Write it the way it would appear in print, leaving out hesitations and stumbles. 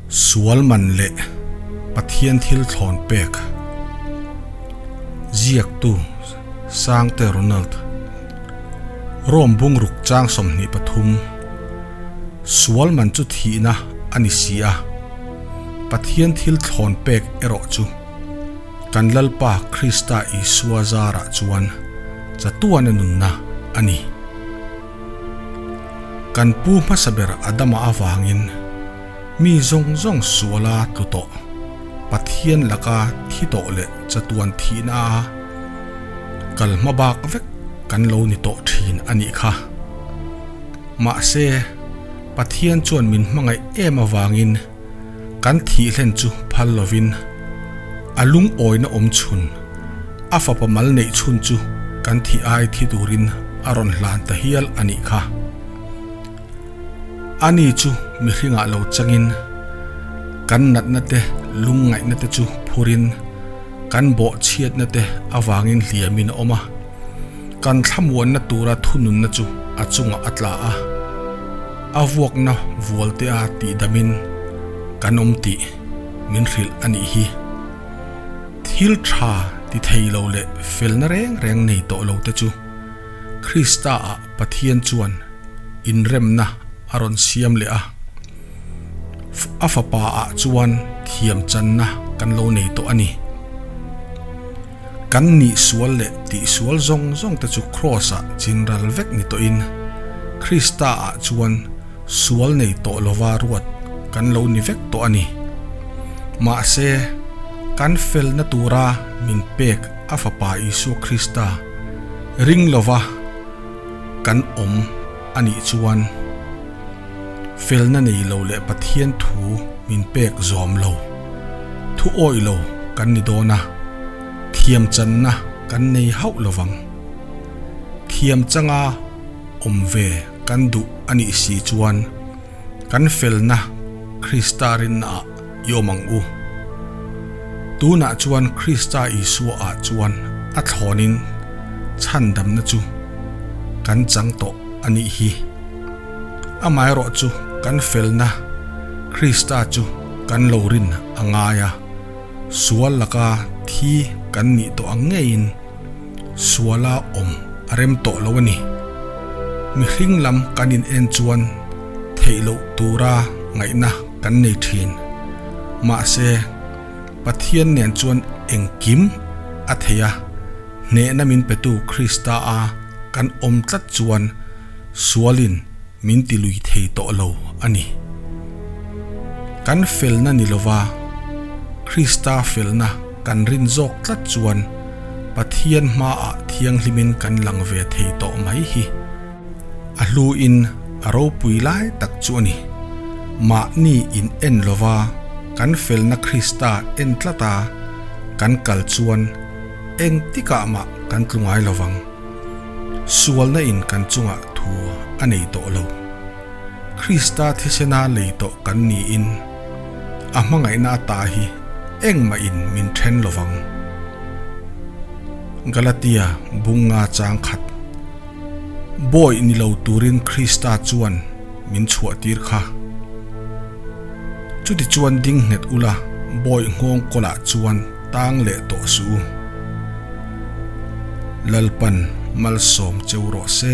Sual man leh Pathian thil thlawn pek Ziaktu Sangte Ronald Rome bungruk chang 23 Sual man chu thihna a ni si a, Pathian thil thlawn pek erawh chu kan Lalpa Krista Isua zarah chuan chatuana nunna a ni. Kan pu hmasa ber Adama avangin mi zawng zawng suala tlu tawh, Pathian laka thi tawh leh chatuan thihna a kal hma bak vek kan lo ni tawh thin a nih kha. Mahse, Pathian chuan min hmangaih em avangin kan thih hlen chu phal lovin a lungawina awm chhun, a fapa mal neih chhun chu kan thih ai thi turin a rawn hlan ta hial a nih kha. Ani chu mihringah lo changin kan natna te lungngaihna te chu phurin kan bawhchhiatna te avangin hliamin a awm a. Kan thlamuanna tura thununna chu a chungah a tla a, a vuakna vualte a tihdamin kan awm tih min hrilh a nih hi. Thil tha ti thei lo leh felna reng reng nei tawh lo te chu Krista-ah Pathian chuan inremna a rawn siam leh a, a Fapa-ah chuan thiamchanna kan lo nei tawh a ni. Kan nih sual leh tih sual zawng zawng te chu Kraws-ah chinral vek ni tawhin Krista-ah chuan sual nei tawh lova ruat kan lo ni vek tawh a ni. Mahse, kan felna tura min pek a Fapa Isua Krista ring lova kan awm a nih chuan felna nei lo leh Pathian thu min pek zawm lo, thu awih lo kan ni dawn a, thiam channa kan nei hauh lo vang. Thiam changa awm ve kan duh a nih si chuan kan felna Krista rinnaah i awm ang u. Tunah chuan Krista Isua ah chuan a thlawnin chhandamna chu kan chang tawh a nih hi. Amaherawh chu kan felna Krista chu kan lo rin a ngai a, sual laka thi kan nih tawh ang ngeiin suala awm a rem tawh lo a ni. Mihring lam kan in en chuan theih loh tura ngaihna kan nei thin. Mahse, Pathian nen chuan engkim a thei a, hnehna min petu Krista a kan awm tlat chuan sualin min ti lui thei tawh lo a ni. Kan felna ni lova Krista felna kan rin zawk tlat chuan Pathian hmaah thianghlimin kan lang ve thei tawh mai hi a hluin a ropui lai tak chu a ni. Mahni in en lova kan felna Krista en tlata kan kal chuan engtikah mah kan tlu ngai lovang. Sualna in kan chungah thu a nei tawh lo. Krista thisena lei tawh kan niin a hmangaihna ata hi engmah in min then lovang. Galatia bunga chang khat Bawi ni lo turin Krista chuan min chhuah tir kha. Chuti chuan ding nghet ula bawi nghawng kawlah chuan tang leh tawh suh u. Lalpan malsawm cheu rawh se.